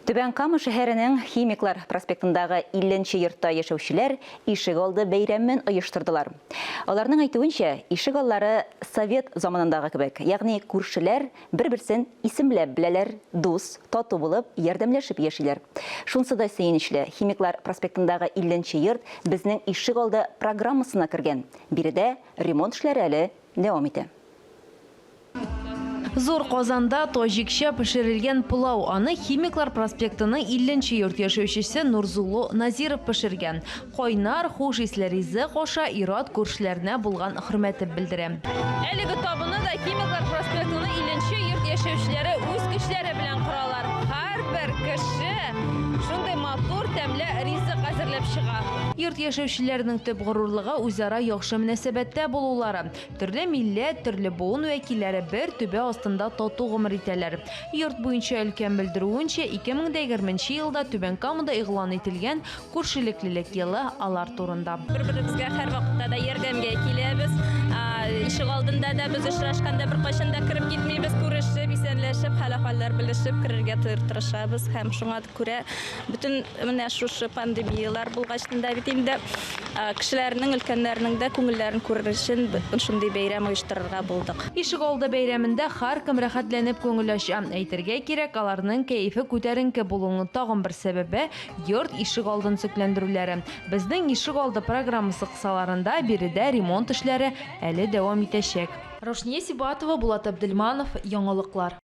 Түбән Кама шәһәренең Химиклар проспектындагы 50 нче йортта яшәүчеләр ишегалды бәйрәмен оештырдылар. Аларның әйтүенчә, ишегаллары совет заманындагы кебек, ягъни күршеләр бер-берсен исемләп беләләр, дус, тату булып, ярдәмләшеп яшиләр. Шунсы да сөенечле, Химиклар проспектындагы 50 нче йорт Безнең ишегалды программасына кергән. Биредә ремонт эшләре әле дәвам итә. Зур казанда таҗикча пешерелгән пылау. Аны Химиклар проспектының 50 нче йорт яшәүчесе Нурзулу Назиров пешергән. Кайнар, хуш исле ризык аша ир-ат күршеләренә булган хөрмәтен белдерә. Әлеге табынны да Химиклар проспектының 50 нче йорт яшәүчеләре үз көчләре белән коралар. Һәрбер кеше шундый матур, тәмле ризык әзерләп чыга. Йорт яшәүчеләренең төп горурлыгы, үзара яхшы мөнәсәбәттә булулары. Төрле милләт, төрле буын вәкилләре бер түбә астында тату гомер итәләр. Йорт буенча өлкән белдерүенчә, 2020 нче елда Түбән Камада игълан ителгән Күршелеклелек елы алар турында. Бер-беребезгә һәрвакытта да ярдәмгә киләбез. Ишегалдында да без очрашканда беркайчан да кереп китмибез, күрешеп, исәнләшеп, хәл-әхвәлләр белешеп керергә тырышабыз һәм шуңа күрә бөтен менә шушы пандемияләр булгачтын да бит инде Кешеләрнең, өлкәннәрнең дә күңелләрен күрер өчен шундый бәйрәм оештырырга булдык. Ишегалды бәйрәмендә һәркем рәхәтләнеп күңел ача. Әйтергә кирәк, аларның кәефе күтәренке булуының тагын бер сәбәбе, йорт ишегалдын төзекләндерүләре. Безнең ишегалды программасы кысаларында биредә ремонт эшләре әле дәвам итәчәк. Раушния Сибатова, Булат Әбделманов, Яңалыклар.